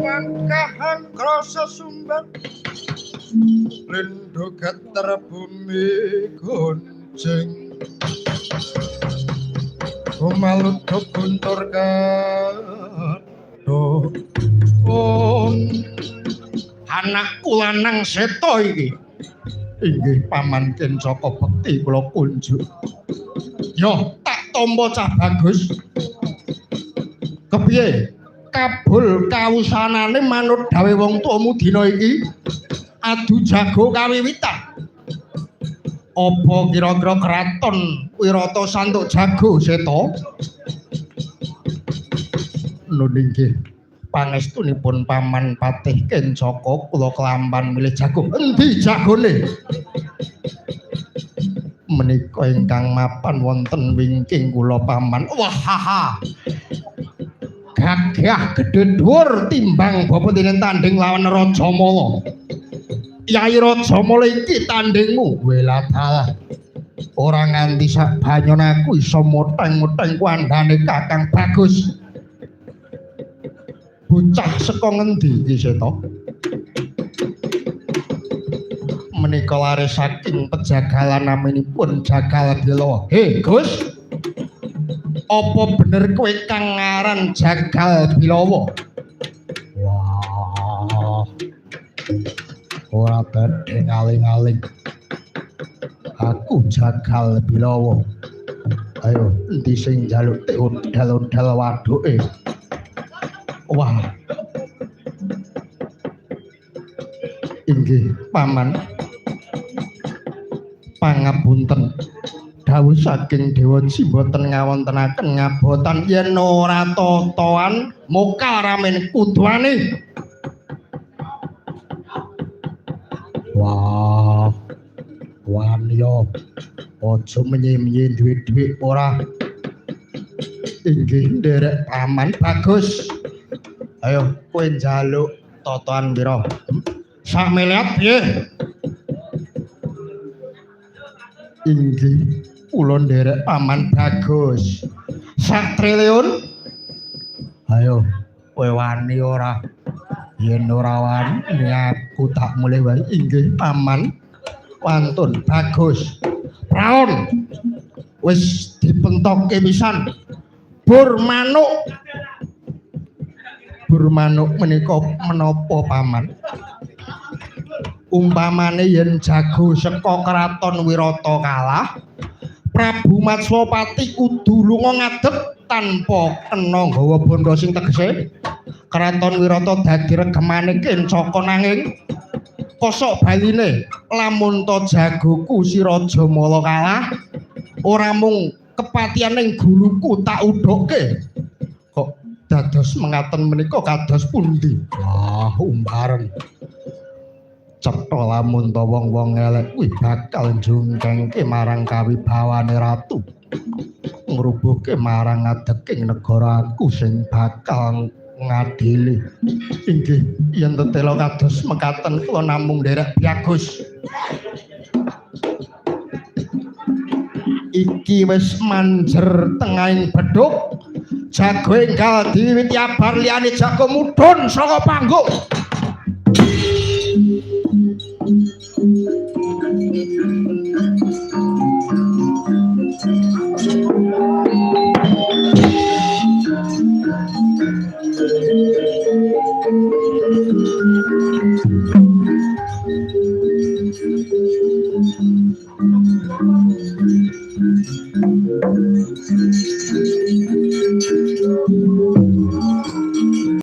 Mangkahang krasa sumber lindhu geter bumi gonjing gumaluduk guntur kedhok. Anakku lanang Seta iki. Inggih Paman Kencaka bekti kula kunjuk. Yo tak tampa cah bagus. Kepiye? Kabul kawusanane manut dawuh wong tuamu dina iki adu jago kawiwitan. Apa kira-kira kraton Wirata santuk jago Seta? Nun inggih pangestunipun Paman Patih Kencaka kula kelampan milih jago. Endi jagone? Menika ingkang mapan wonten wingking kula Paman. Wah haha. Gagah gedhe dhuwur timbang bapa dene tanding lawan Rajamala. Yai Rajamala iki tandingmu. Weladalah. Ora nganti sak banyon aku iso moteng-moteng kuandane Kakang Bagus. Bocah saka ngendi iki Seta? Menika lare saking pejagalan naminipun Jagal Bilawa. He, Gus. Apa bener kowe kang aran Jagal Bilawa? Wah. Ora badhe ngaling-aling. Aku Jagal Bilawa. Ayo, endi sing njaluk odal-odal waduke? Wah. Inggih, Paman. Pangapunten. Dawuh saking Dewa Ji boten ngawontenaken ngabotan yen ora totoan mokal ramen kuduane. Wah. Wani yo. Aja menye-menye duwe-duwe ora. Inggih nderek Paman Bagus. Ayo kowe njaluk totoan pira? Sak miliar piye? Inggih kula nderek Paman Bagus. Sak triliun? Ayo kowe wani ora? Yen ora wani aku tak mulih wae. Inggih Paman. Wantun Bagus. Praon. Wis dipentokke pisan. Bur manuk. Bur manuk menika menapa Paman? Umpamane yen jago saka kraton Wirata kalah, Prabu Matswapati kudu lunga ngadeg tanpa kena nggawa bandha sing tegese kraton Wirata dadi regemane Kencaka nanging kosok baline lamun ta jagoku si Rajamala kalah ora mung kepatihan ning guluku tak udhukke. Kok dados mengaten menika kados pundi? Wah, umbaren. Cetha lamun ta wong-wong elek kuwi bakal njungkengke marang kawibawane ratu. Ngrubuhke marang adeking negara aku sing bakal ngadili. Inggih, yen tetela kados mekaten kula namung nderek Bagus. Iki wis manjer tengahing bedhug. Jago enggal diwiwiti abar liyane jago mudhun saka panggung.